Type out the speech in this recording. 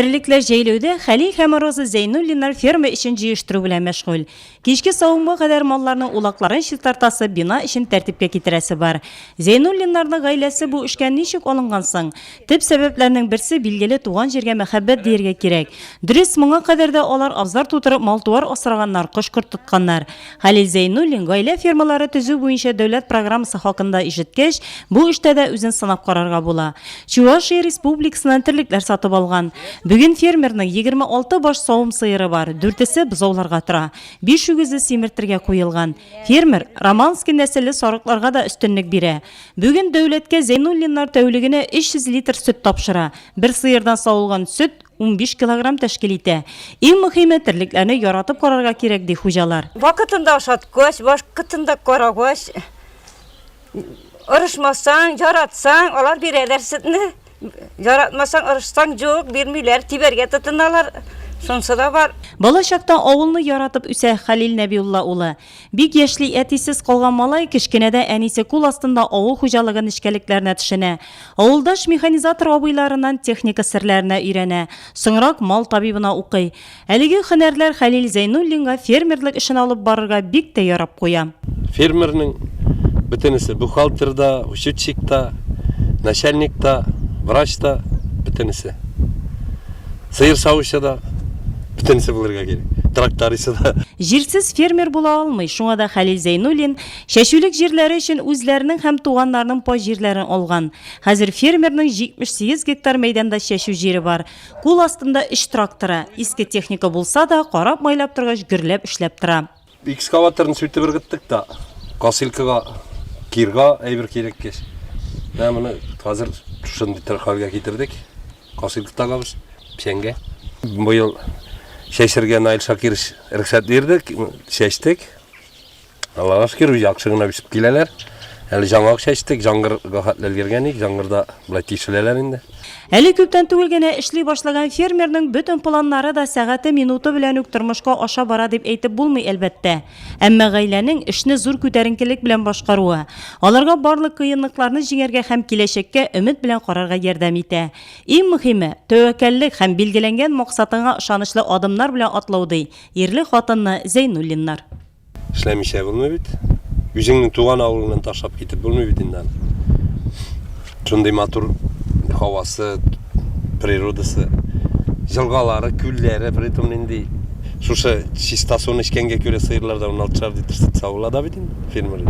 Терлекләр җәйләүдә Хәлил һәм Роза Зәйнуллиннар ферма эчен җыештыру белән мәшгуль. Кичке савымга кадәр малларның улакларын чистартасы, бина эчен тәртипкә китерәсе бар. Зәйнуллиннарның гаиләсе бу эшкә ничек алынган соң? Төп сәбәпләрнең берсе, билгеле, туган җиргә мәхәббәт дияргә кирәк. Дөрес, моңа кадәр дә алар абзар тутырып мал-туар асраганнар, кош-корт тотканнар. Хәлил Зәйнуллин гаилә фермалары төзү буенча дәүләт программасы хакында ишеткәч, бу эштә дә үзен сынап карарга була. Чувашия Республикасыннан терлекләр сатып алган. Бүген фермерның 26 баш савым сыеры бар, дүртесе бозауларга тора. Биш үгезе симертергә куелган. Фермер романский нәселле сарыкларга да өстенлек бирә. Бүген дәүләткә Зәйнуллиннар тәүлегенә 300 литр сөт тапшыра. Бер сыердан савылган сөт 15 килограмм тәшкил итә. Иң мөхиме, терлекләрне яратып карарга кирәк, ди хуҗалар. Вакытында ашаткач, вакытында карагач, орышмасаң, яратсаң, алар бирәләр сөтне. Яратмасаң, орышсаң, юк, бирмиләр, тибәргә тотыналар. Шунысы да бар. Бала чакта авылны яратып үсә Хәлил Нәбиулла улы. Бик яшьли әтисез калган малай кечкенәдә әнисе кул астында авыл хуҗалыгы нечкәлекләренә төшенә. Авылдаш механизатор абыйларыннан техника серләренә өйрәнә, соңрак мал табибына укый. Әлеге һөнәрләр Хәлил Зәйнуллинга фермерлык эшен алып барырга бик тә ярап куя. Фермерның бөтенесе, бухгалтер да, учетчик та, начальник та, врач та, бөтенесе. Сыер савучы да, бөтенесе булырга кирәк. Тракторисы да. Җирсез фермер була алмый, шуңа да Хәлил Зәйнуллин чәчүлек җирләре өчен үзләренең һәм туганнарының пай җирләрен алган. Хәзер фермерның 78 гектар мәйданда чәчү җире бар. Кул астында өч тракторы. Иске техника булса да, карап-майлап торгач, гөрләп эшләп тора. Экскаваторны сүтеп ыргыттык та, косилкага, кирга әйбер кирәккәч. Менә моны хәзер шундый төр хәлгә китердек. Косилка тагабыз печәнгә. Быел чәчергә Наил Шакирович рөхсәт бирде, чәчтек. Аллага шөкер, яхшы гына үсеп киләләр. Әле жаңа чәчтек, жаңгырга хәтле өлгергән идек, жаңгырда болай тишеләләр инде. Әле күптән түгел генә эшли башлаган фермерның бөтен планнары да сәгате-минуты белән үк тормышка аша бара дип әйтеп булмый, әлбәттә. Әмма гаиләнең эшне зур күтәренкелек белән башкаруы, аларга барлык кыенлыкларны җиңәргә һәм киләчәккә өмет белән карарга ярдәм итә. Иң мөһиме, тәвәккәллек һәм билгеләнгән максатыңа ышанычлы адымнар белән атлау, ди ирле-хатынлы Зәйнуллиннар. Эшләмичә булмый бит. Үзеңнең туган авылыңнан ташлап китеп булмый бит инде аны. Шундый матур һавасы, природасы, җылгалары, күлләре, притом нинди шушы чиста суны эчкәнгә күрә сыерлар да 16 литр сөт савыла да бит инде фермер.